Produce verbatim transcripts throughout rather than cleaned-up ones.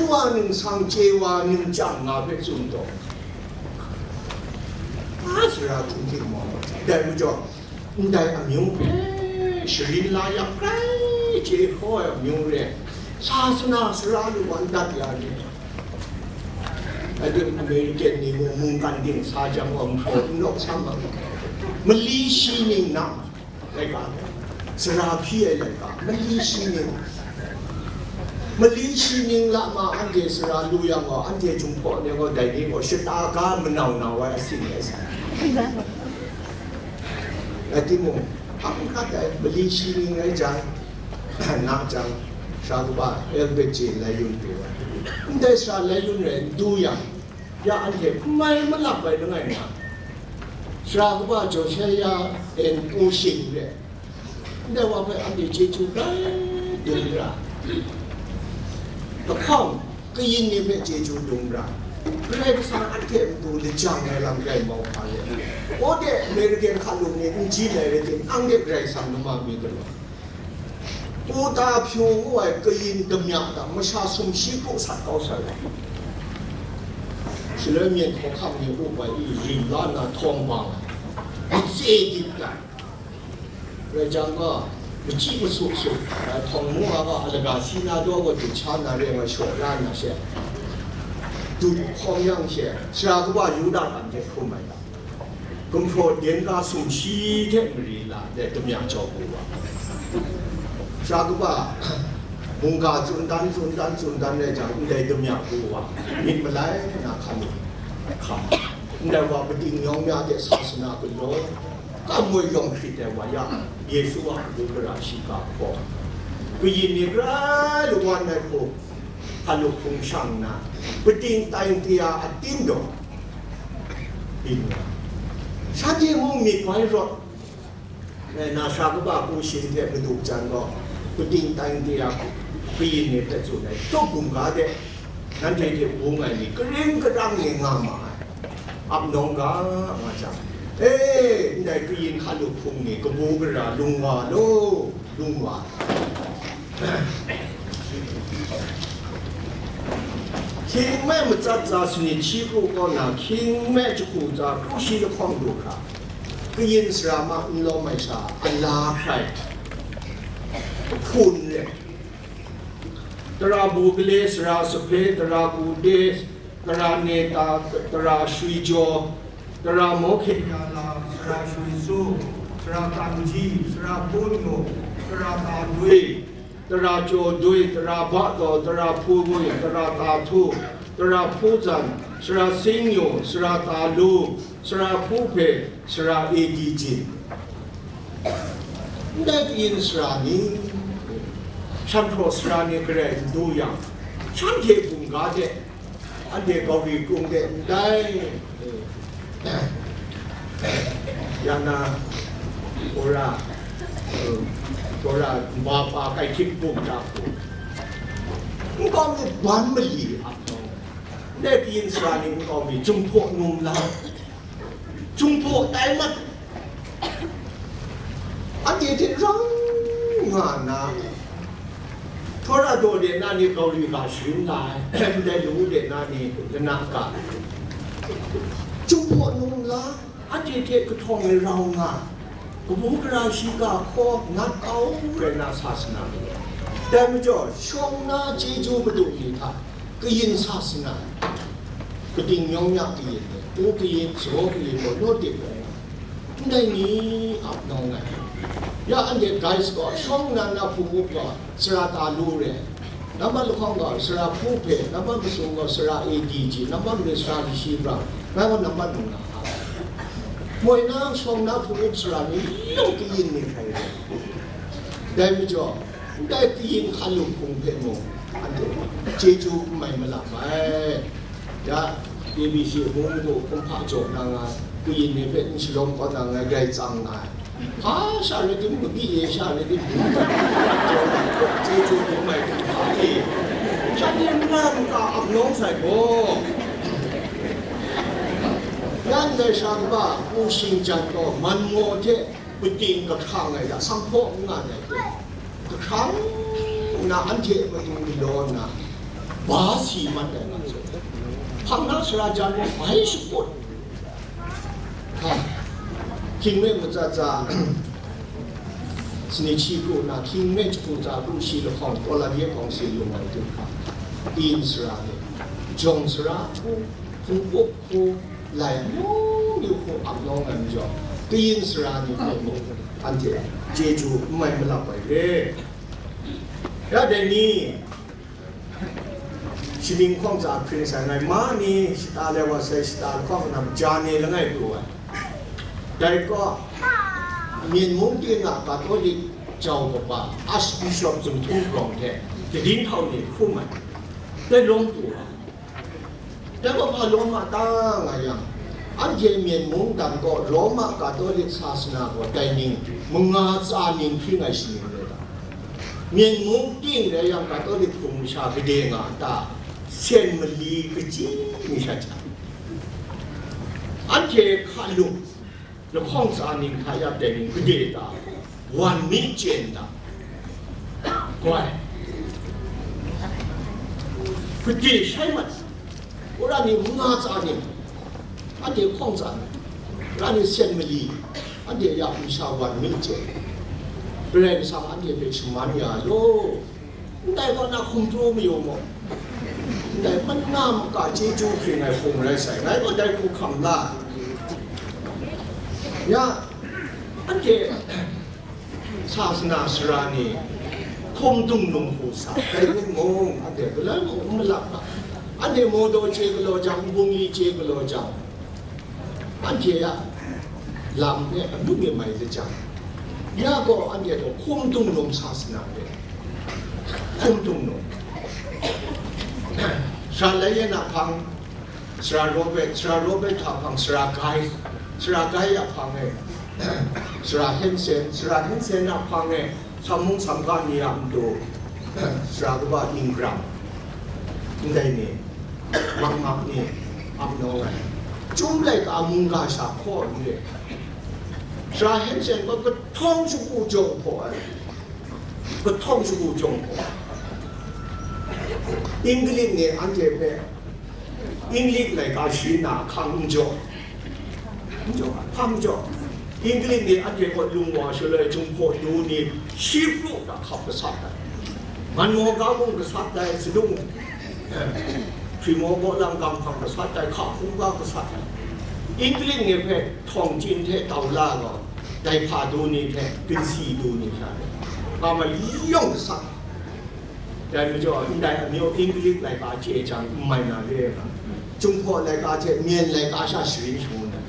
wa ningsang chye wa ning chyang nga hpe tsun taw, a sara hkunghte mung, dai majaw, ndai amyu hpe sharin la yang grai chye hkaw ai amyu re, sa sana sara lu wa n dat ya ni. Adim American ni mung mungkan ding sa jang wa n hpraw n lawk sam ai. Mali shi ning na laika, sara hpyi ai laika, mali shi ning, mali shi ning la ma, anhte sara lu yang gaw, anhte Jinghpaw ni gaw dai ni gaw shata ga manau nau ai asin ai sa. Rai timung, hpang hkrat ai mali shi ning rai jang, na jang, sara kaba Albert J. Lai Yun du ai. Ndai sara Lai Yun rai n du yang, ya anhte n mai malap ai langai nga, sara kaba Josiah N. Pu Shing re, ndai wa hpe anhte chyeju grai dum ra. Lahkawng kayin ni hpe chyeju dum ra. Karai Kasang anhte matu lajang ai lam rai mau hpa ye. Ko de American hkalu ni n ji ai rai timung, anhte Karai Kasang nama mi galaw. Uta Pyu ngu ai kayin damya hta masha sumshi hku sat kau sai ai. Shaloi myen hkawhkam ni up ai i rim la nna htawng bang ai, matse dip ai. Rai jang gaw, machyi masu su ai, htawng mu ai gaw, alaga si na daw gaw, dun sha na re ai, shaw la nna she, dun hkawm yang she, sara kaba Yuda lam hte hkrum ai ga, gumhpraw den ga sumshi hte mari la de damya jaw wu wa. Sara kaba mungga tsun dan, tsun dan, tsun dan rai jang, ndai damya wu wa, myit malai na hkam, hkam. Ndai wa mating yawng mya de sa sana galaw, kamoi yawng hkrit ai wa ya, Yesu a matu gara shiga hkaw, kayin ni grai lawan ai hku, hkalup hpung shang nna, pating tai tia atin dawng byin nga, shanhte mung myit bai rawt ai na, sara kaba Pu Shing hte madu jan gaw, pating tai tia kayin ni hpe tsun ai, tup bum ga de, nanhte hte bung ai ni karing karang ni nga ma ai. Ap nawng ga nga jang, e, ndai kayin hkalup hpung ni kabu gara lung wa law, lung wa. Hkying nme matsat tsa sanit shi kru kaw na, hkying nme jahku tsa kru shi lahkawng du hkra, kayin sara ma n lawm ai sha, ala hkrai, hpun re, tara bu gale, sara sape, tara ku de, tara neta, tara shwi jaw, tara mawhke ya la, sara shwi su, sara kangji, sara hpun nu, tara ta doi, tara jaw doi, tara ba taw, tara hpu goi, tara ta htu, tara hpu zan, sara sing yu, sara ta lu, sara hpu hpe, sara A D jin. Ndai kayin sara ni, shan hpraw sara ni garai n du yang, shanhte bungga de, anhte Gauri krung de ndai, ya na, Kora, Kora, Mapa, Kaihtit bung da hku, nkau mi ban mali ap nau, ndai kayin sara ni nkau mi Jinghpaw num la, Jinghpaw tai mat, anhte hte rau nga nna, Torado de na ni Gauri ga sharin la ai, ndai lawu de na ni lana ga, Jinghpaw num la, anhte hte kahtawng ai rau nga, kabu gara shiga hkaw nat kau rai na sa sana majaw, dai majaw, shawng na chyeju madu ni hta kayin sa sana, kating yawng ya kayin, u kayin, saw kayin gaw naw tip rai nga, ndai ni ap nau ngai. Ya anhte guys gaw, shawng nnan na hpung up gaw, sara ta lu re, nambat lahkawng gaw, sara hpu hpe, nambat masum gaw, sara A D G, nambat mare sara kashi brang, ngai gaw nambat mung na hka. Moi na shawng na hpung up sara ni yawng kayin ni hkrai re. Dai majaw, ndai kayin hkalup hpung hpe mung, anhte chyeju n mai malap ai. Ya, A B C hpung madu kumhpa jaw na nga, kayin ni hpe n shalawm kau na nga, grai tsang nga ai. Hpa sha rai tim, kabyi e sha rai tim, chyeju n mai tim hpa e, shanhte nna n ka ap nawng sai gaw, yan dai sha kaba Pu Shing Jan gaw, man maw hte, Pating kahkrang ai hta, sanghpaw n nga ai hte, kahkrang nna anhte a matu galaw nna, Ba si mat ai nga tsun. Hpang na sara jan mung bai shakut. Ha. Hkying me matsatsa, sani shi kru na, hkying me jahku tsa kru shi lahkawng, Kawla de hkawng si lung ai du hkra, tin sara ni, jawng sara hku, hpung up hku, lai amyu myu hku ap nawng ai majaw, kayin sara ni hpe mung anhte chyeju n mai malap ai re. Ya dai ni, Shaning hkawng hta hpring sai ngai ma ni shata lai wa sai, shata lahkawng na maja ni langai pru ai. Dai gaw, Myen mung ting a Katolik jau kaba Archbishop Zunghtung Rawng hte kadin htau ni hkrum ai. Dai lawm pru ai. Dai gaw hpa lawm a ta nga yang, anhte Myen mungdan gaw Roma Katolik sasana gaw dai ning manga tsa ning hpring ai shaning rai ta? Myen mung ting rai yang, Katolik hpung masha gade nga a ta? Sen mali kaji mi sha hta, anhte hkalup lahkawng tsa ning hta ya dai ning gade ta? Wan mi chyen ta? Goi, gade shai mat. Wora ni manga tsa ning, anhte hkawng tsa ning, wora ni sen mali, anhte ya masha wan mi chyen. Karai Kasang anhte hpe shaman ya law. Ndai gaw na hkum pru mayu mu? Ndai mana maka chyeju hpring ai hpung rai sai, ngai gaw dai hku hkam la. Ya, anhte sasana sara ni hkum dung num hku sa, dai ning mung, anhte galoi mung n malap ga, anhte Mawdaw chye galaw jang, Nbungli chye galaw jang, anhte a lam hpe amyu myi mai lajang, ya gaw anhte gaw hkum dung num sasana hpe, hkum dung num. Sara Lai Yen a hpang, Sara Robert, Sara Robert a hpang, Sara Gai, Sara Gai a hpang e, Sara Hensen, Sara Hensen a hpang e, Samung samga ni a matu, sara kaba Ingram, ndai ni, makmak ni, ap nawng ai. Chyum laika mungga sha hkaw n re. Sara Hensen gaw kahtawng shagu jawng hpaw ai. Kahtawng shagu jawng hpaw ai. Inglik ni anhte hpe Inglik laika sharin na ahkang n jaw, n jaw, hpa n jaw. Inglik ni anhte kaw lung wa shaloi, Jinghpaw du ni, Hipru ga hkap gasat ai, Manmaw ga mung gasat ai, Sadung, eh, Hpringmaw Bawlang ga hkap gasat ai, Hka Hkungga gasat ai. Inglik ni hpe htawng chyin hte tau la gaw, dai hpa du ni hte ginsi du ni hta e, nga mayawng gasat. Dai majaw, ndai amyu Inglik laika chye jang, n mai na re ai ga, Jinghpaw laika hte Myen laika sha sharin shangun ai.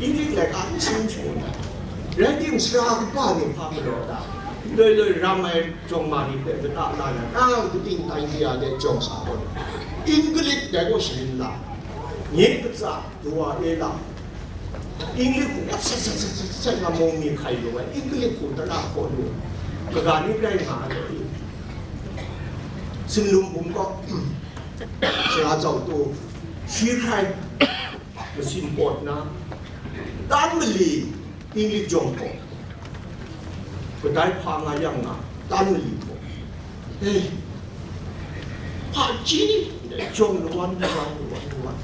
Inglik laika n sharin shangun ai. Rai timung, sara kaba ni hpa galaw ta? Loi loi ram ai jawng ma ni hpe kata la na, nang kating tai de a de jawng sa gaw, Inglik dai gaw sharin la, nye katsa dawa e la, Inglik hku sat sat sat sat sat nga mung mi hkai lu ai, Inglik hku tara hkaw lu, kaga ni rai nga ai. Sinlung bum kaw, sara zau tu, shi hkrai, masin pawt na, tan mali, Inglik jawng hpaw, kadai hpa nga yang nga, tan mali hpaw. Eh, hpaji, jawng lawan, lawan, lawan, lawan.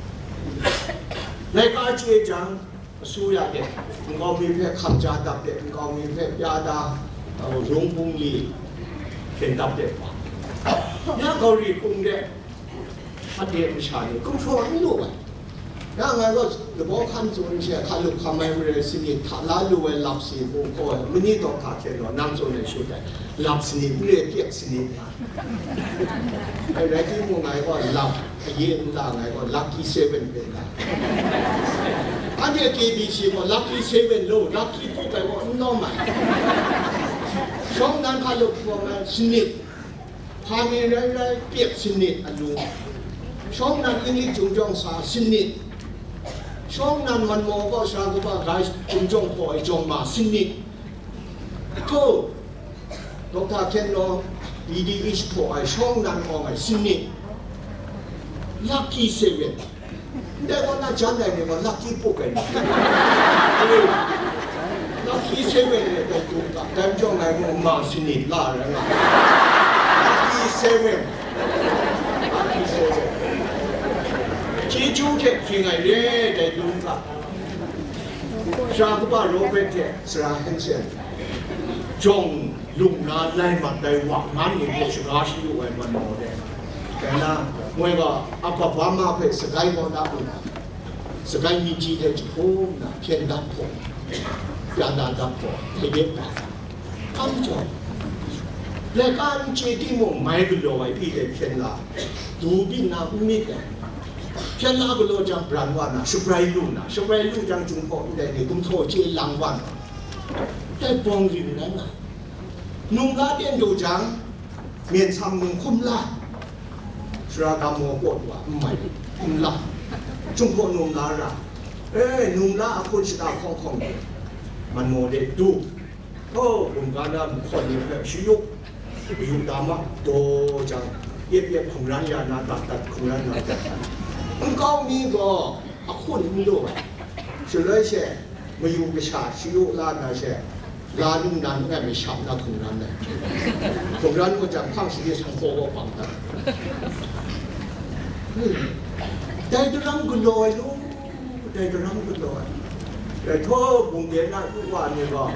Laika chye jang, asuya de, nkau mi hpe hkam ja dap de, nkau mi hpe pya da, uh, rung bungli hpyen dap de hpa. Ya Gauri hpung de, anhte masha ni gumhpraw n lu ai. Ya ngai gaw dabaw hkan tsun she, hkalup hkam ai mare sanit hta la lu ai lap si hku hkaw ai, mani dawk hta hkyen gaw nang tsun ai shut ai, lap sanit n re, pyek sanit nga. Ai rai timung, ngai gaw lap, aye nla ngai gaw Lucky Seven hpe la. Anhte K B C gaw Lucky Seven lo, Lucky Book ai gaw n lawm ai. Shawng nan hkalup hkawm ai sanit, hpa mi rai rai, pyek sanit alu. Shawng nan Inglik Chyum Jawng Sa sanit. Shawng nan Manmaw kaw sara kaba gai Chyum Jawng Hpaw ai jawng ma sanit. Hkaw, Doctor Hkyen Naw, B D H hpaw ai shawng nan awng ai sanit, Lucky Seven. Ndai gaw na jan ai ni gaw Lucky Book ai ni. Lucky Seven ni dai tu ga, dai majaw ngai gaw ma sanit la rai nga. Lucky Seven. Chyu hte hpring ai re, dai lung hta, Sara kaba Robert hte Sara Hanson, jawng lung na lai mat ai wa man ni hpe shaga shayu ai man maw de. Dai na, moi gaw Alabama hpe sagai kaw na u, sagai myi ji hte jahkum na, hpyen dap hpawng, pya na dap hpawng, hte de ba. Hpa majaw, laika n chye timung, mai galaw ai pyi de hpyen la, du byin na n myit ai. Hpyen la galaw jang, bran wa na, shabrai lu na, shabrai lu jang, Jinghpaw ndai ni gumhpraw chye lang wa na, dai bawng ring rai nga. Num la ten du jang, myen sam num hkum la, sara gam maw kaw wa n mai, n la, Jinghpaw num la ra, e, num la a hkun shada hkawng hkawng de, man maw de du. Oh, mungga na mahkawn ni hpe shayuk, yu da ma, daw jang, yep yep hkungran ya na, dat dat hkungran na, dat dat. Nkau mi gaw ahkun n lu ai. Shaloi she, mayu kasha shayuk la na she, la ningnan n ai masham na hkungran ai. Hkungran gaw jang hpang shani sanhkaw gaw bang dat. Hmm. Dai daram galaw ai lu. Dai daram galaw ai. Dai htaw bungde na lu wa ni gaw,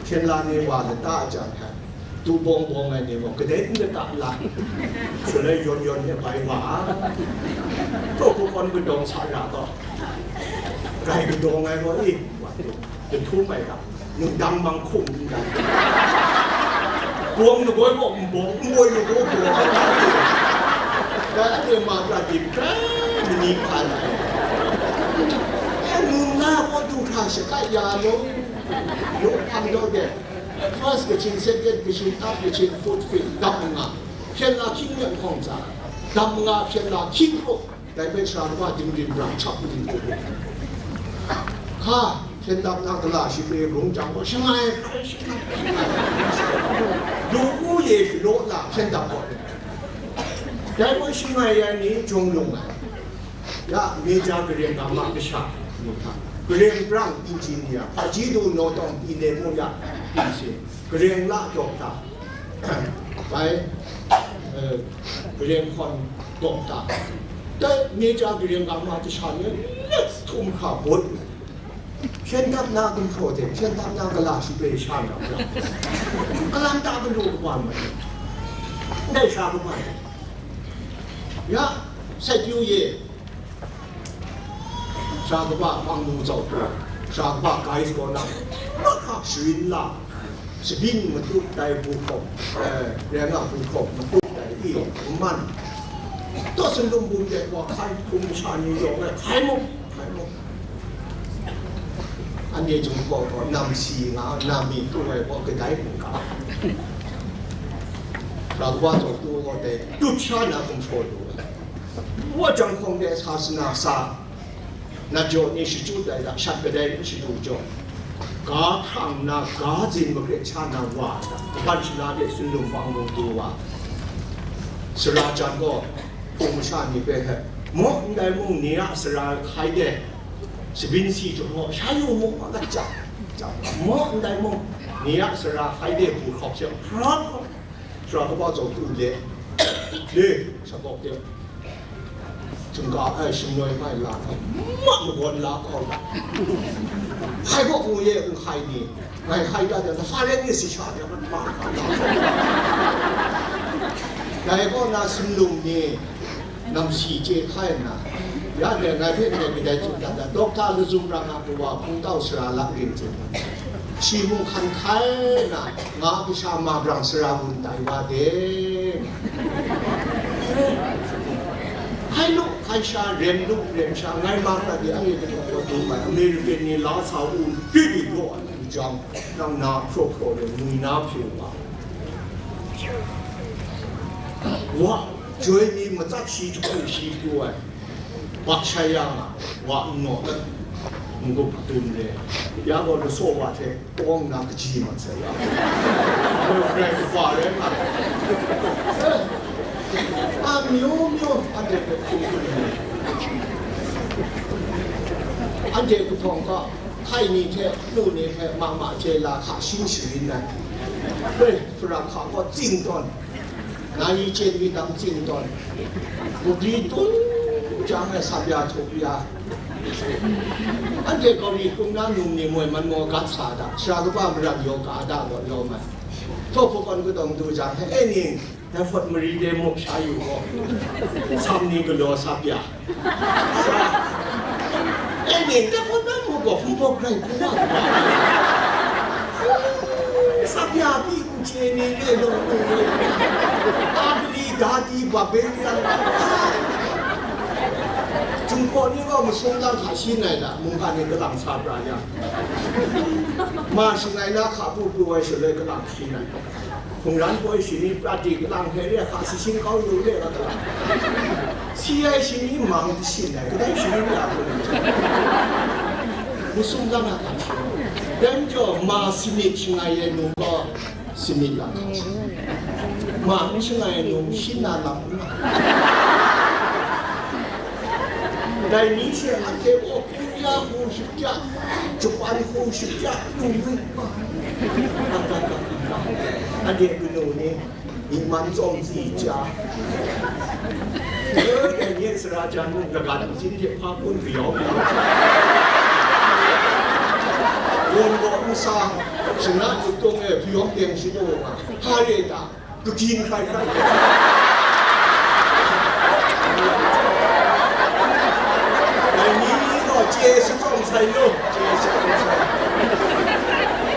hpyen la ni wa lata a jang hta, du bawng bawng ai ni gaw, kadai n lata la, shaloi yawn yawn e bai wa, htaw hku kawn kadawng sa ra gaw, rai kadawng ai gaw, i, wa du, jahtum ai ga. Ningdang mang hkum n dan. Bawng nagoi gaw n bawng, n bawng nagoi bawng. Dai ade ma prat di prai mani hkan ai. E, num la gaw du hkra shakai ya law, law hpang daw de. First Kachin, second Kachin, third Kachin, fourth, fifth, dap nga. Hpyen la hkying yen hkawng tsa. Dap nga hpyen la hkying hkawng. Dai hpe sara kaba dingrim brang hkap ning hku, hka, hpyen dap na gala shi hpe rung jang gaw, shangai hkrai shangai, lu u ye shalaw la hpyen dap gaw, dai gaw shangai ai ni jawng lung ai. Ya, Meja Gareng Gama kasha, gareng brang, engineer, hpaji du naw tawng, ine mu ya, tingse, gareng la dawk ta, bai, eh, gareng hkawn dawk ta, dai Meja Gareng Gama kasha ni let htum hkra bawt, hpyen dap na gumhpraw hte, hpyen dap na gala shi hpe sha na ra, kalam ta galu kaba mai, ndai sha kaba, ya, sat yu ye, Sara kaba hpang mu zau pru, sara kaba guys kaw na, mahka sharin la, shabyin matut dai bu hkawm, eh, rai nga bu hkawm matut dai i, man. Taw sunlum bum de wa hkai hkum sha ni yawng ai, hkai mu, hkai mu. Anhte Jinghpaw gaw nam si nga, nam mi tu ai gaw kadai hkungga. Sara kaba zau tu gaw dai, tut sha na hkum shaw lu ai. Wa jang hkawng de sasana sa, na jaw ni shachyu tai la, shat kadai ni shadu jaw, ga hprang nna, ga zin magret sha na wa, kaban shala de sunlum bang mung du wa, sara jan gaw, hpung masha ni hpe hpe, maw ndai mung, ni a sara hkai de, shabyin si jahpraw sha yu mu, mat jang, jang, maw ndai mung, ni a sara hkai de bu hkawp se, hprap, sara kaba zau tu le, le, sha kawk de, htingga ai shingnoi mai la ai, ma magawn la kau la. Hkai gaw ngu ye, nhkai ni, ngai hkai da de, na fa ren ni si sha de, man ma hkai la. Dai kaw na sunlum ni, nam si chye hkai nna, ya de ngai hpe ndai kadai tsun dat da, Dokta Lazum Rang a kawa hpung tau sara la ring tsun. Shi mung hkan hkai nna, nga kasha ma brang sara gun tai wa de. Hkai lu, hkai sha, rem lu, rem sha, ngai ma prat de, anhte kahtawng gaw dum ai, American ni la sa u, di di gaw ai, jang, nang na hpraw hpraw de, ngwi na hpye wa. Wa, joi mi matsat shi jahku shi pru ai. Bak shai ya nga, wa nnaw dat, n-gup dun re, ya gaw lasaw wa hte kawng nna kaji mat sai ya. Ngu hkrai kaba rai nga, eh, amyu myu anhte hpe hkum hkum ni, anhte kahtawng ka, hkai ni hte, lu ni hpe ma ma chye la hka shin sharin ai. Hpra hka gaw tsing tawn, na yi chyen mi dang tsing tawn, bugri tun Jang e sap ya htup ya. Anhte kau ri hkrum na num ni moi man maw gat sa da, sara kaba maram yaw ga da gaw lawm ai. Htaw hpawk kawn kudawng du jang, e ning, dai hpawt mari de muk sha yu gaw, sam ni galaw sap ya. E ning, dai hpawt na muk gaw hpung bawk rai hpung wa. Sap ya pyi n chye ni re law lu re. Agni dati barbarian. Jinghpaw ni gaw masum lang hta shin ai da, mungga ni kalang sa pra yang. Ma shangai na hka pru pru ai shaloi kalang shin ai. Hkungran poi shani prat di kalang hpe re hka si shin kau yu re ga kalang. Si ai shani mang di shin ai, kadai shani re a hkung. Masum lang a hka shin. Dai majaw ma sanit shangai ai nu gaw, sanit lam hta sha. Ma n shangai ai nu, shin na lam n nga. Dai ni she anhte, o, Korea hku shakya, Japan hku shakya, lu lu pa. Anhte kanu ni, myi man tsawm tsi ja. Dai ni sara jan mung lagan nsin hte hpa kun kayau kayau. Won gaw n sa, shana kutdung e hpuyawng teng shadaw nga, hpa re ta, kagyin hkrai hkrai. Dai ni ni gaw chye shachyawm sai nu, chye shachyawm sai.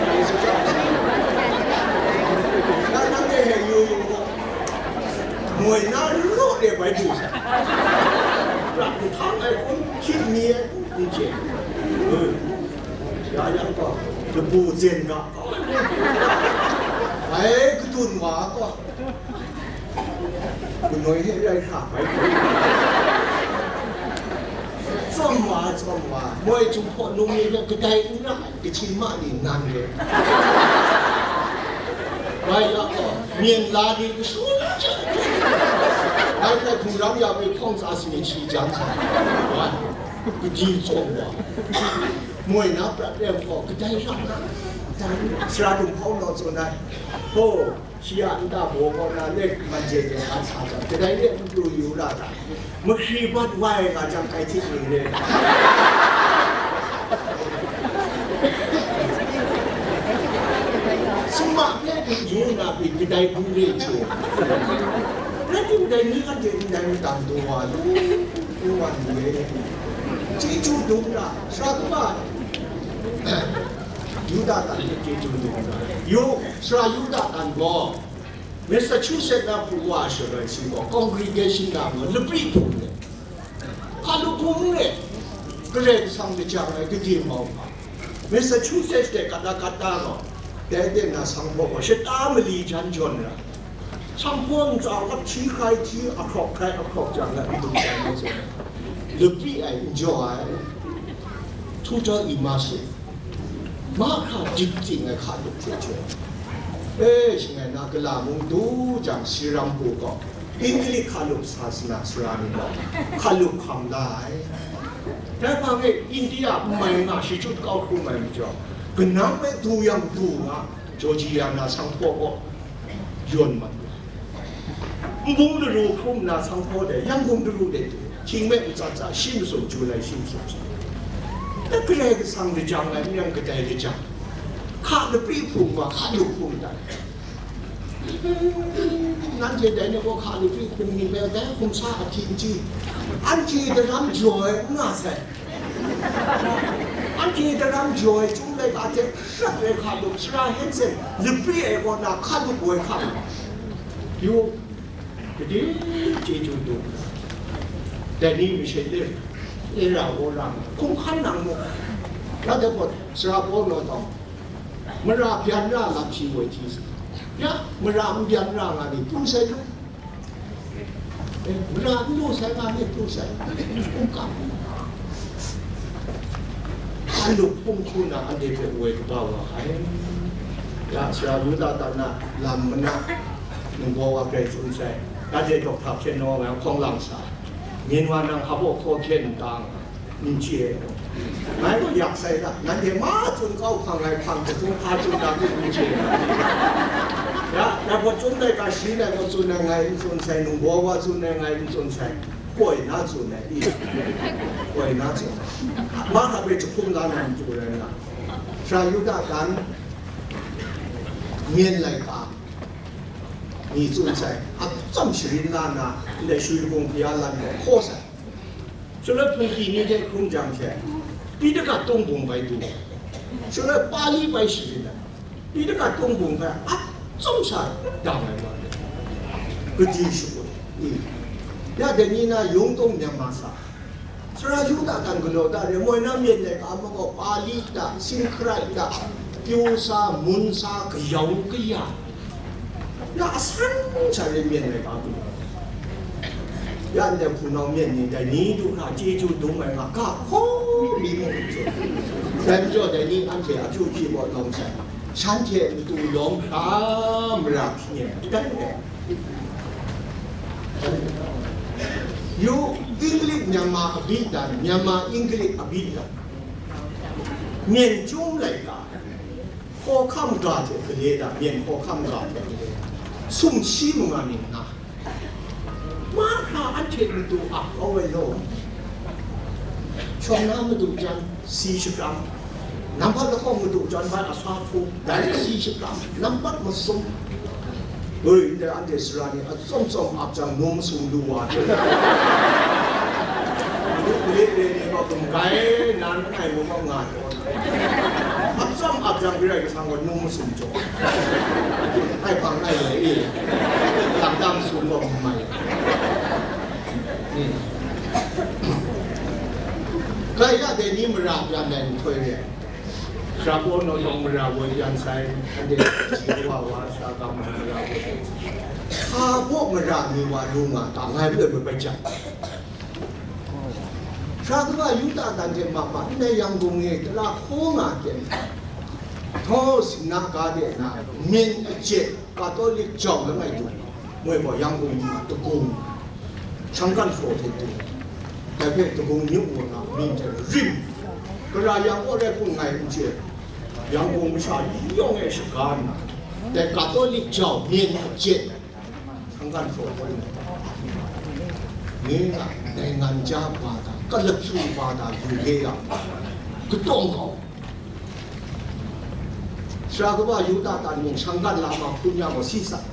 Chye shachyawm sai. Na nang e heng yu yu gaw, moi na raw de bai du sai. Prat nhtang ai kun, hkyit mi ai kun, n chye. Ya yang gaw, labu zen ga. Bai kadun wa gaw, kunoi he rai hkra bai. Tsawm wa, tsawm wa, moi Jinghpaw num ni hpe kadai n ra ai, kachin ma ni nan re. Bai ya gaw, myen la ni kashun chyang. Bai hpe hkungran ya hpe hkawng tsa si ni shi jan sa. Bai, kadi tsawm wa. Moi na prat rem gaw, kadai ra na, kadai sara dung hkau naw tsun ai. Ho, shi a nta baw kaw na lek man je de a sa jang, kadai lek n pru yu ra ta? Mahkri bat wai nga jang, kai htit ning re. Summa hpe du yu na pyi, kadai du re chye. Rai tim, dai ni anhte ndai matang du wa lu, n wan lu e. Chyeju dum ra, sara kaba. Yuda tan hte chyeju dum ai. Yu, sara Yuda tan gaw, Massachusetts na hpung wa shaloi shi gaw, congregation na gaw, lapri hpung ni, hkalup hpung ni, Karai Kasang lajang ai gade mau hpa. Massachusetts de kata kata gaw, dai de na sanghpaw gaw, shata mali jan jawn ra. Sanghpaw ntsa lap hti hkrai hti, ahkrawk hkrai ahkrawk jang na, n dum jang ni zawn, lapri ai, n jaw ai. Htu jaw i ma su. Mahkra dik ting ai hkalup hte hte. E, shangai na gala mung du jang, Sri Ram Pu gaw, English hkalup sa sara ni gaw, hkalup hkam la ai. Dai hpang e India n mai nga shachyut kau hkrum ai majaw, kanam e du yang du nga, Georgia na sanghpaw gaw yawn mat ai. Nbung laru hkrum nna sanghpaw dai, Yangon laru de, hkying me matsat tsa, shi masum chyu lai, shi masum chyu. Dai Karai Kasang lajang ai n yang kadai lajang, hka lapri hpung wa, hka lup hpung tai. Nanhte dai ni gaw hka lapri hpung ni hpe dai hkum sa ahti n chye, anhte daram jaw ai n nga sai. Anhte daram jaw ai chyum laika hte shak ai hkalup, Sara Hanson lapri ai kaw na hkalup woi hkam. Yu, gade chyeju dum. Dai ni masha lir, era wora, hkum hkan nang mu. Ya dai gaw, Sara Paulu gaw, mara byan ra lam shi woi hti sa. Ya, mara n byan ra nga ni pru sai lu. E, mara n lu sai nga ni pru sai, hkungkam. Hkalup hpung hku na anhte hpe woi kaba wa ai. Ya, sara Yuda tan na lam mana, ningbaw wa grai tsun sai, nanhte dawk hta hpyen nawng ai hkawng lang sa, Myen wa nang hpa baw hkaw hkyen n ta nga? N chye. Ngai gaw yak sai da, nanhte matsun kau hpang ai hpang jahtung hpa tsun na hpe n chye. Ya, ya gaw chyum laika shi ngai gaw tsun ai ngai n tsun sai, ningbaw wa tsun ai ngai n tsun sai. Koi na tsun ai i, koi na tsun ai. Mahkra hpe jahkum la na matu rai nna, sara Yuda dan myen laika ni tsun sai, atsawm sharin la nna, ndai Shwi Hpung Baya lan gaw hkaw sai. Shaloi hpungki ni hte hkrum jang hte, Pitaga tung bung bai du, shaloi Pali bai sharin ai. Pitaga tung bung hpe atsawm sha dang ai wa, kaji shakut i? Ya dai ni na yung tung Myanmar sa, sara Yuda dan galaw da re, moi na myen laika majaw Pali da, Singhkrai da, pyu sa, mun sa, kayau kaya, ya asan sha re myen laika galaw. Ya ndai hpunau myen ni dai ni du hkra chyeju dum ai nga ga hkaw mi mung n tsun. Dai majaw dai ni anhte akyu hpyi baw lawm sai, shanhte matu lawm hkra mara hpyi ai, dai re. Yu, Inglik Myanmar abi dan, Myanmar Inglik abi dan, myen chyum laika, hkawhkam ga hte gale da, myen hkawhkam ga hte gale da, sumshi manga ning na, mahkra anhte matu ap kau ai law, shawng na madu jan, si shakram, nampat lahkawng madu jan bai asa hpung, dai si shakram, nampat masum. Oi, ndai anhte sara ni atsawm tsawm ap jang, num masum lu wa hte. Madu gale gale ni gaw, gumgai nan langai mu gaw nga ai. Atsawm ap jang, Karai Kasang gaw num masum jaw. Ai hpang ai lai e. Lam tam sum gaw mai. Hmm. Kai ya dai ni mara pyan ai nhtoi re ai. Sara Paul naw yawng mara woi pyan sai, anhte ji wa wa sara ga mara woi pyan sai. Hpa baw mara mi wa lu nga ta, ngai hpe mabai jang. Sara kaba Yuda dan hte ma ma, ndai Yangon e tara hkaw nga ten, htaw singna ga de na, myen ajet Katolik jau langai du, moi gaw Yangon ni a dagung, Shangkan hpraw hte du, dai hpe dagung nyum wa na, mying hte rim, gara yang kaw rai hpun ngai n chye, Yangon masha yawng e shaga nna, dai Katolik jau myen ajet, Shangkan hpraw hte du, ngai nga, naingan ja ba da, kalahpyu ba da, yu re yang, katawng kau. Sara kaba Yuda dan mung Shangkan lama hpun ya gaw si sa.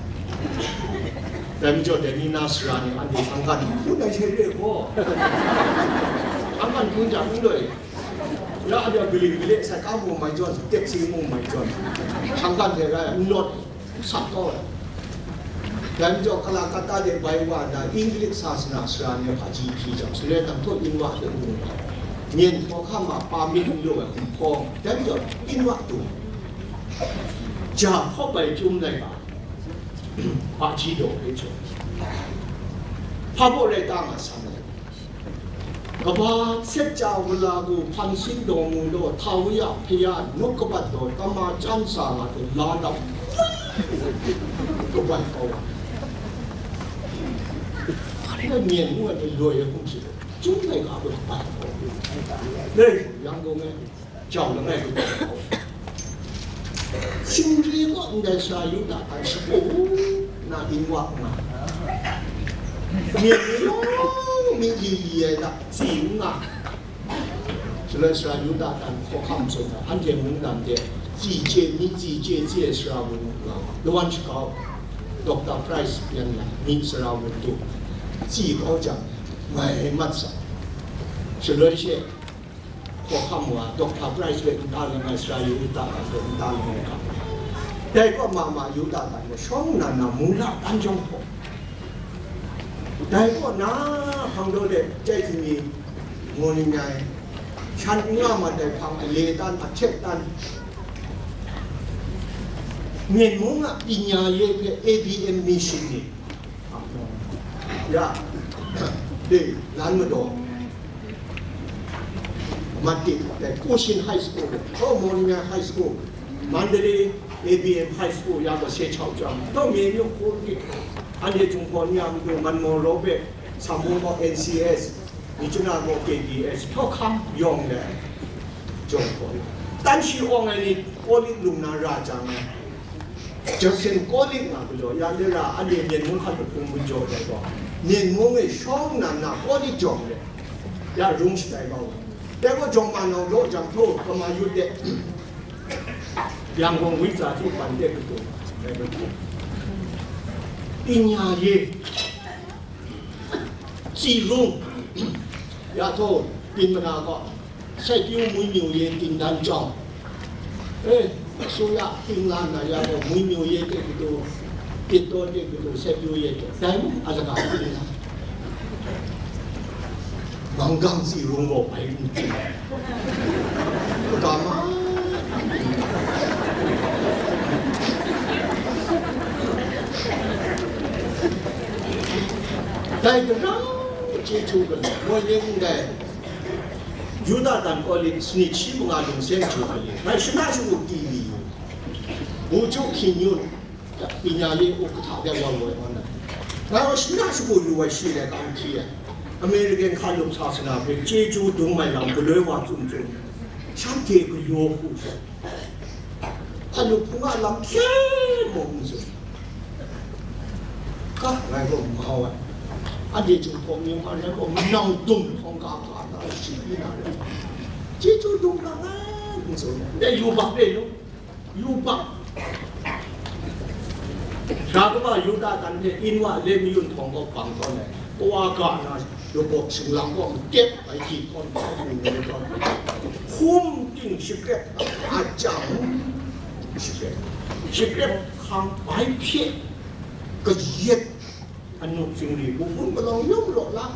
Dai majaw dai ni na sara ni anhte Shangkan hpun ai hte re gaw, Shangkan hpun jang n loi. Ya, anhte galing gale sai, ka mung mai jawn, taxi mung mai jawn, Shangkan hte rai n lawt. Sa kau ai. Dai majaw Calcutta de bai wa na, English sasana sara ni hpaji hpyi jang, shaloi nang htaw Inwa hte mu ai. Myen hkawhkam a pa myit n lu ai hkum hkawng, dai majaw Inwa du. Ja hkawp ai chyum laika, hpaji daw hpe jaw. Hpa baw rai ta nga san ai. Kaba set ja wala gu hpan sin daw mu law, hta wa ya hpe ya nup kabat daw, tama chyan sa nga hte la dap kabai kau ai. Hpa rai myen ngu ai ni loi ai hkum shi, chyum ai ga bai kabai kau ai. Lei, Yangon e. Jau langai lu ai gaw, Singri kaw ndai sara Yuda hpe shagu na Inwa nga, myen ni yawng mi li li ai hta tsi n nga. Shaloi sara Yuda dan hkawhkam tsun ai, anhte mungdan de tsi chye, mi tsi chye, tsi ai sara wun nga, lawan shakau, Doctor Price yan lai, mi sara wun du, tsi kau jang, ngai mat sai. Shaloi she, hkawhkam wa, Doctor Price hpe nta langai, sara Yuda hpe nta langai ga. Dai kaw ma ma Yuda dan gaw shawng nnan na mung la dan jawng hpaw. Dai kaw na hpang daw de, chyai htingmi, mu ni nyai, shan n nga mat ai hpang ale dan, ahtek dan, Myen mung a pinya ye hpe A B M mission ni, ya, de, lan madaw, Mati, dai, Kushin High School, o, Mawngmyai High School, Mandalay A B M High School, ya gaw se chau chyam, taw myen yawng hku n-, anhte Jinghpaw ni a matu, Manmaw Robert, Sambung gaw N C S, Myitkyina gaw K B S, hkawhkam yawng le, jawng gaw, tan shi awng ai ni, Kawlik lung na ra jang ai, Justin College nga galaw, ya lera anhte Myen mung hkan jahpung gun jaw ai gaw, Myen mung e shawng nna na College jawng re, ya rung shatai bau ai. Dai gaw jawng ma nau jaw jang htaw, kama yut de, Yangon witsa hte ban de kadu, dai gaw, ပညာရေး, စည်ရုံး, ရထိုး, ပင်မနာက စိုက်ပျိုးမွေးမြူရေးသင်တန်းကျောင်း, အဲ, အစိုးရသင်လာနာရတော့ မွေးမြူရေးတက္ကသိုလ်, သစ်တောတက္ကသိုလ် စိုက်ပျိုးရေးအတွက် တိုင်းမှုအလကားသင်လာ, မင်္ဂံစည်ရုံးကို ပိုင်မှု ပကမ တိုင်တရံး ကျေးဇူးကလည်း မွေးလင်းတဲ့ ယူဒတန်ကောလိပ် စနစ်ရှိမငါလုံးစဲချိုပါလေ။ ငါရှင်နာရှိကိုတီးပြီး ဘူချုပ်ခင်ညွန့် ပညာရေးဥက္ကဋ္ဌ တဲ့ဝါဝဲဟောနာ။ ငါရှင်နာရှိကိုယူဝဲရှိတဲ့ကောင်းကြီးရဲ့ အမေရိကန်ခါလုံးဆာစနာပဲ ကျေးဇူးတုံးမိုင်လောက် ကလွဲဝါစုံစုံ ရှမ်းပြည်ကရောဟုဆို ခလုတ်ဖုံးကလမ်ဖြဲမုံဆို ကငါ့ကိုမဟာဝဲ အတေကျုံဖော်မြင်မှလည်းကိုမနောင်တုံထောင်ကားကားတာရှိနေတာလေကျေကျုံတုံကလည်းဆိုတဲ့ယူပါပဲလို့ယူပါ ရာကမယူဒတန်တဲ့အင်းဝလေးမယုံထောင်တော့ပန်တော့လေကိုအကနာ ရူပရှင်လမ်းပေါ်မှာကပ်လိုက်ကြည့်တော့ဘူးနေတော့ခုမ်တင်ရှိကပ်အကြောင်းရှိကပ်ရှိကပ်ခံပိုင်ဖြစ်ကရက်အနုစင်ရီဘူးဘူးမလောင်ရုံးလို့လား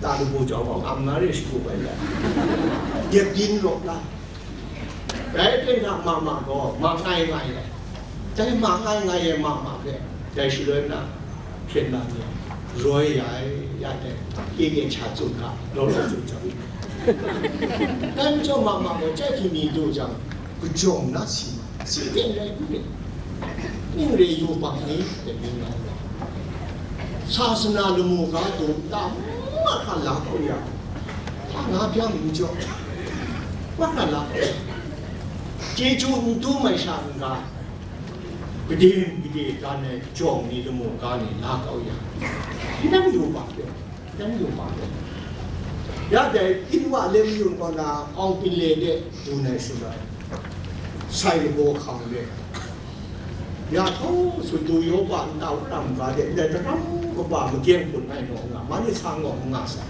ဒါလူဘူးကြောင့်အမနာရရှိဘူးပဲလေရပြင်းလို့လား Dai hpyen hta ma ma gaw, ma ngai ngai ai. Dai ma ngai ngai ai ma ma hpe, dai shaloi na, hpyen na ni, roi ya ai, ya dai, kye kye cha tsun ga, law law tsun jang. Dai majaw ma ma gaw, chyai hpyi mi du jang, kajawng na si ma, si teng rai n rit, ning re yu bang ni, dai mying nga ai. Sa sana lamu ga du, ta ma hkra la kau ya, hpa nga byang n jaw, wa hkra la kau ya. Chyeju n du mai sha n ga, gade gade dan ai jawng ni lamu ga ni la kau ya, nang yu bang pyaw, nang yu bang pyaw. Ya dai, Inwa le mayun kaw na, Awng Pinle de dun ai shaloi, sai lagaw hkang de, ya htaw, Sundu Yawba nta wora maga de, ndai daram kaba magyeng hpun ai naw nga, ma ni sa ngaw n nga sai.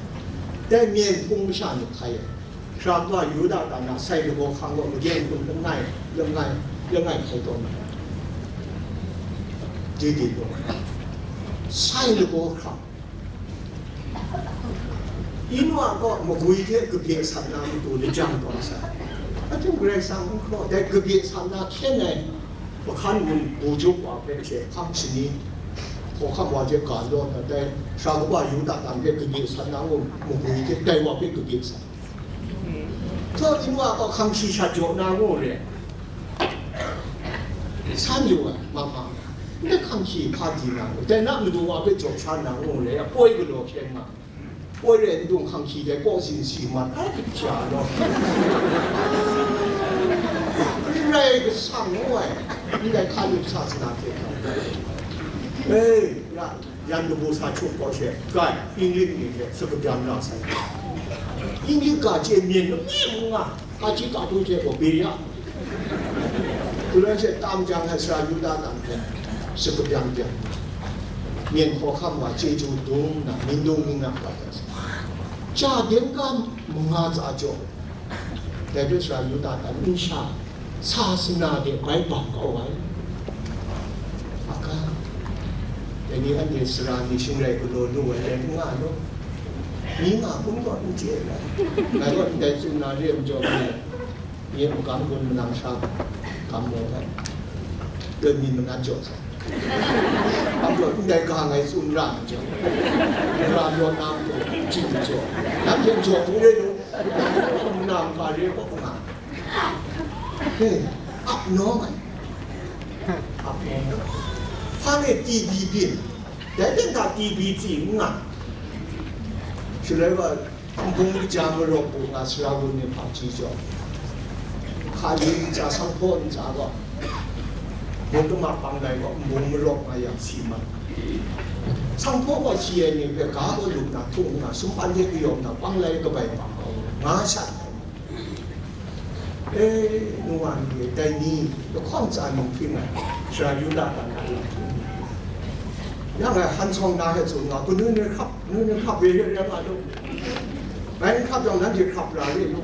Dai myen hpung masha ni hkai ai. Hkra kaba Yuda ta na sai lagaw hkang gaw magyen hpun langai, langai, langai hkai taw na ai. Dai dai gaw, sai lagaw hkang. Inwa gaw magwi hte kabye sat na matu lajang taw sai. Ahkying Karai Kasang n hkraw, dai kabye sat na hkyen ai, Hkawhkam gun, bujuk wa hpe she hkam shani, hkawhkam wa hte ga law na dai, sara kaba Yuda lam hpe kabye san na ngu, magwi hte dai wa hpe kabye san. Htaw Inwa gaw hkam shi shat jaw na ngu re, san yu ai, ma ma, ndai hkam shi hpa di na ngu, dai na madu wa hpe jaw sha na ngu re, poi galaw hkyen nga. Poi rai n dung hkang hkyi dai kaw sin si mat ai kaja law. N rai kasang ngu ai, ndai hka lup sa sana hte hkang. E, ya, yan kabu sa chup kaw she, gai, Inglik ni hte sakabyan na sai. Inglik ga chye myen nu ni mu nga. Hkaji ka hpung hte gaw bye ya. Galoi she tam jang ai sara Yuda lam hpe shakabyan byan, myen hkawhkam wa chyeju dung nna, mindung ning na hkra hta sa, ja den ga manga tsa jaw, dai hpe sara Yuda lam nsha sa sana de bai bang kau ai. Aka, dai ni anhte sara ni shing rai galaw lu ai rai n nga law, ni nga hpun gaw n chye ai. Ngai gaw ndai tsun na re ai majaw, ngai Nye makam gun manang sha gam maw ai, doi mi manat jaw sai. Ap jaw, ndai ga ngai tsun ra ai jaw, ra jaw na matu, chyin jaw, nanhte jaw n rai nu, nang ga re kawp nga, he, ap nawng ai, ap nawng ai. Hpa ne T B byin, dai ten hta T B tsi n nga, shaloi wa, Hpung kaja marawk bu nga sara wun ni hpang chyeju, hka yin ntsa, sanghpaw ntsa gaw, Mung kama pang lai gaw, nbung marawk nga yang si mat. Sanghpaw gaw si ai ni hpe ga gaw lup na, htung nna, sumpan hte kayawm na, pang lai kabai pang gaw, nga shat ai. E, nu wa ni, dai ni, lahkawng tsa num hpring ai, sara Yuda ga na lam hpring ai. Ya ngai han sawng na hte tsun nga, hku nui nui hkrap, nui nui hkrap re re re nga lu. Bai n hkrap yang, nanhte hkrap ra re lu.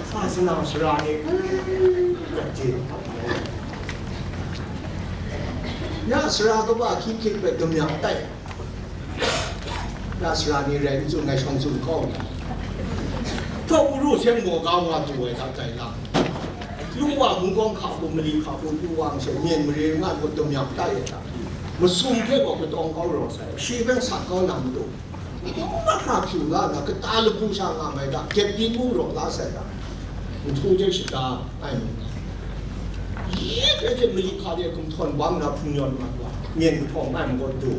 Sa sara ni, kat je hkrap ra. Ya sara kaba hkying hkying hpe damya tai. Ya sara ni rai n tsun, ngai shawng tsun kau na. Htawk ru seng gaw ga wa du ai hta tai lang. Yu wa mungkawng hka hku, mali hka hku, yu wa nsen, myen mare nga gaw damya tai ai hta. Masum hpe gaw katawng kau rawt sai, shi hpe sat kau na matu. Mahkra hpyu la na, kata labu sha nga mai ga, kyepdin mung raw la sai ga, nhtu hte shada ai mung ga, yi hpe hte mali hka de gumhtawn bang na hpung yawn mat wa, myen kahtawng ai mung gaw du,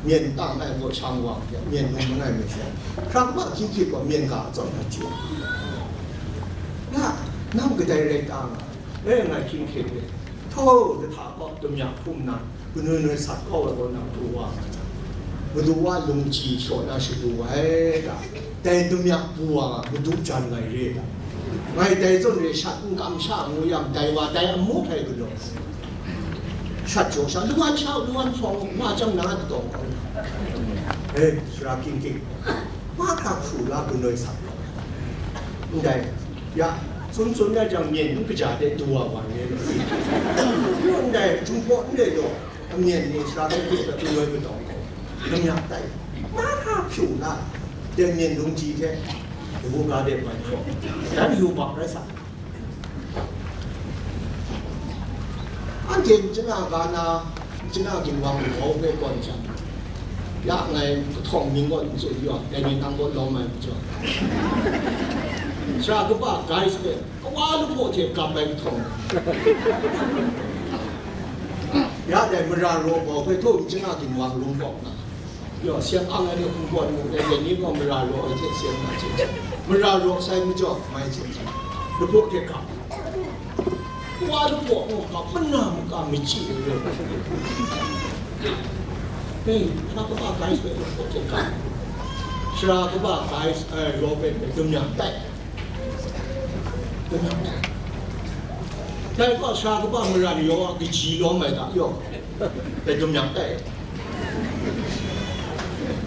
myen tang ai mung gaw shang wa, myen num mangai mai sha, hkrak ma hkying hkying gaw myen ga atsawm na chye. Ya, nang kadai rai ta nga, e, ngai hkying hkying de, htaw, kahta kaw, damya hkum na, Kanoi noi sat kau ai gaw nang du wa nga jang, madu wa lungji shaw na shadu ai ta? Dai damyak bu wa nga madu jan ngai re ta? Ngai dai zawn re shat n kamsha ngu yang, dai wa dai amu hkrai galaw, shat jaw sha, luan sha, luan shawng, wa jang na datawng kau. E, sara king king, mahkra hkru la kanoi sat kau. Ndai, ya, tsun tsun ya jang, myen n kaja de du wa wa re. Ndai, Jinghpaw n re law, Amyen ni sara hpe hpe hpe loi kataw, damyak tai, mahkra hpyu la, tengmyen lungji hte, kabu ga de bai hkrawng, dan yubak rai sa. Anhte machana ga na, machana ginwang lahkawng hpe tawn jang, ya ngai kahtawng ning gaw n tsun yaw, dai ni nang gaw lawm ai majaw, sara kaba Gais hpe, kawa lahpaw hte gap ai kahtawng. Ya dai mara raw bau hpe htaw machana ginwang lung bawk na, yaw, seng ang ai ni hkunggawn mu ai, dai ni gaw mara raw ai hte seng na chye, mara raw sai majaw mai chye chye, lahpaw hte gap, kawa lahpaw gaw gap mana maka machyi ai rai. Hei, sara kaba Gais hpe lahpaw hte gap, sara kaba Gais, eh, raw hpe hpe dum yang tai. Dai gaw sara kaba mara ni yawng a kaji lawm ai ga yawng, dai dum yang tai.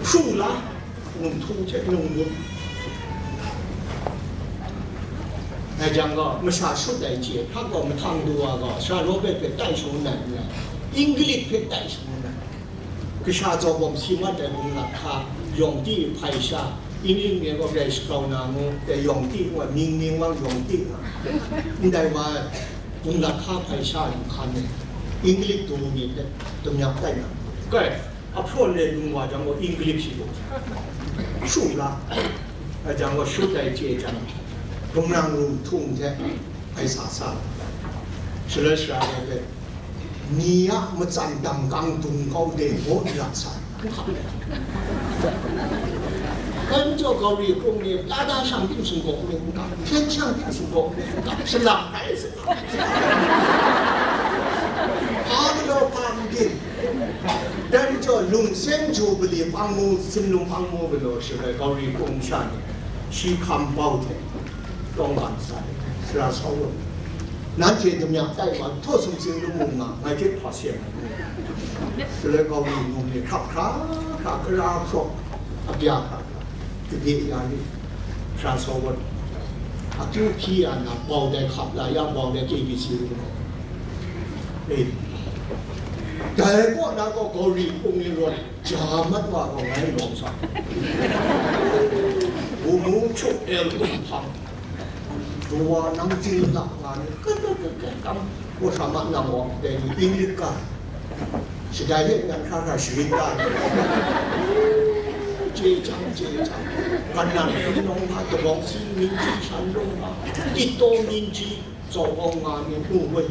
Hpru la, num htu hte num ngut. Dai jang gaw, masha shut ai chye hkrak gaw, mahtang du wa gaw, sara Robert hpe tai shangun ai n rai, Inglik hpe tai shangun ai. Kasha zaw bawm si mat ai bunglat hka, yawng ti hpai sha, Inglik ni gaw grai shagrau na ngu, dai yawng ti ngu ai, ming ming wang yawng ti nga, ndai wa ai, bunglat hka hpai sha ai nhkan e, Inglik daw ni hpe damyak tai na, kai, ahprawn e lung wa jang gaw, Inglik shi gaw, shu la, a jang gaw, shut ai chye jang, gumrang ru htung hte, ai sa sa, shaloi sara ai hpe, ni a matsan danggang dung kau de gaw ya sa. Kan jaw Gauri hkrung ni, lada shang ting sung gaw ni n ga, hpyen shang ting sung gaw ni n ga, shalak ai sa. Hpa galaw hpa n byin. Dan jaw lungseng ju bali pang mu, sinlung pang mu galaw shaloi Gauri hkrung sha ni, shi hkam bau hte, tawng ban sa ai, sara sau lu. Nanhte damyak tai wa, htaw sumsing lu mu nga, ngai hte hpa seng ai. Shaloi kau ni num ni hkrap hkra hkra, kara hkrawk, abya hkra hkra, kade ya ni, sara sau wat. Akyu hpyi ya na, bau dai hkap la ya, bau dai K B C lu mu. E, dai kaw na gaw Gauri hpung ni rawt, ja mat wa gaw ngai lawm sa. Wu mu chuk el kum hpang. Kawa nang ting lak nga ni, ka, ka, ka, ka, kam, wa hkra ma nang wa, dai ni, Inglik ga, shadai hte ngan hkra hkra sharin ga ni, chye chyang, chye chyang, kan nan, kan nong hpa, kabawng si, ning ji, shan rong hpa, tit taw, ning ji, tsawk awng nga ni, nu woi,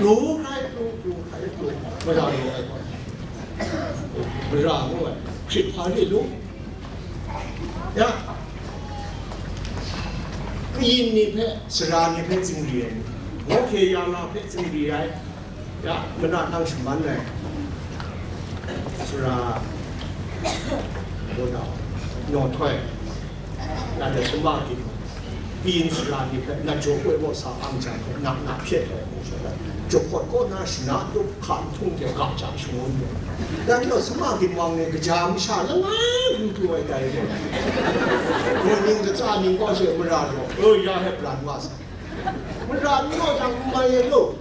pru hkrai, pru, pru hkrai, pru, mara lu ai gaw, mara ngu ai, hkrit hpa re lu, Ya, kayin ni hpe, sara ni hpe zingri ai ni, Mawhke ya na hpe tsingri ai, ya, mana nang shaman ai, sara, gaw da, nawhtoi, ya, da, summa ginwang, pyin sara ni hpe, na jaw koi gaw sa ang jang hpe, na, na hpyet ai, jaw hkawt kaw na shana tup hka nhtung hte ga jang shangun gaw, ya, gaw summa ginwang ni kaja masha langai lu pru ai dai gaw, gaw ning katsa ning kaw she mara gaw, o, ya hpe pran wa sa. Mara n rawt jang n mai e lu.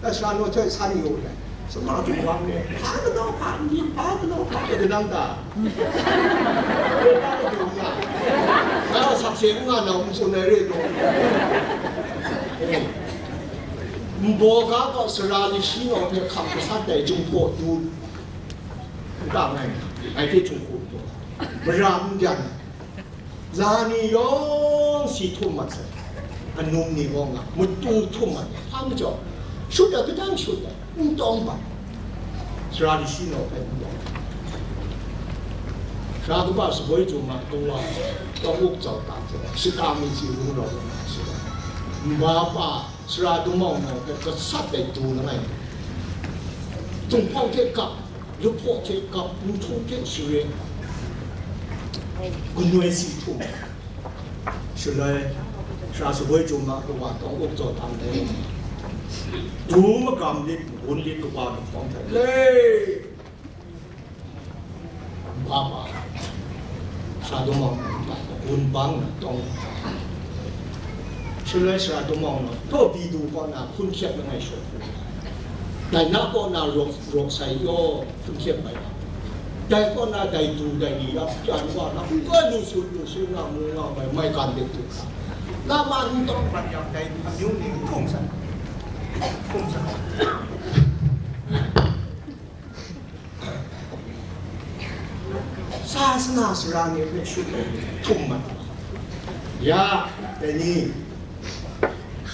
Asha nawhtoi san yu ai. Summa ginwang ni, hpa galaw hpa n yin, hpa galaw hpa e kanang ta? E ta e dung ya. Nga sakse n nga na n tsun ai re taw. Eh. Nbaw ga gaw sara ni shi nawng hpe hkap gasat ai jinghpaw du. N ta ngai, ngai hte jinghpaw du. Mara n byan. La ni yawng si htum mat sai, anum ni gaw nga, matu htum mat ai, hpa majaw, shut ai, kadang shut ai, n tawng bang, sara ni shi naw hpe n tawng, sara kaba shaboi jum ma kawa, tawng uk zau ta hte, shata mi si rung rau nga, shi, nba pa, sara damau nau hpe gasat ai du langai, Jinghpaw hte gap, luphpaw hte gap, nhtung hte share, ganoi si htum, shaloi, sara shaboi jum ma kawa tawng uk zaw tam dai, du magam lit, magun lit kawa luphpawng hte le, Baba, sara damau na, gun bang na tawng, shaloi sara damau na, taw bi du kaw na hkun hkyep langai shawt, dai na kaw na rawk, rawk sai yaw hkun hkyep bai, dai kaw na dai du dai ni ya pyan wa na, n koi lu su lu su nga mu nga bai, mai gan de du hkra, na ma n tawng ban yang dai du amyu ni hkum san, hkum san. Sasana sara ni hpe shut ai htum mat. Ya, dai ni,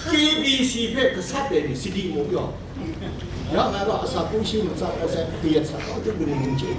K B C hpe gasat ai ni sadi mu yaw. Ya, ngai gaw asak hkungshi matsat ai sai, kayat sa kau hte kaning n chye.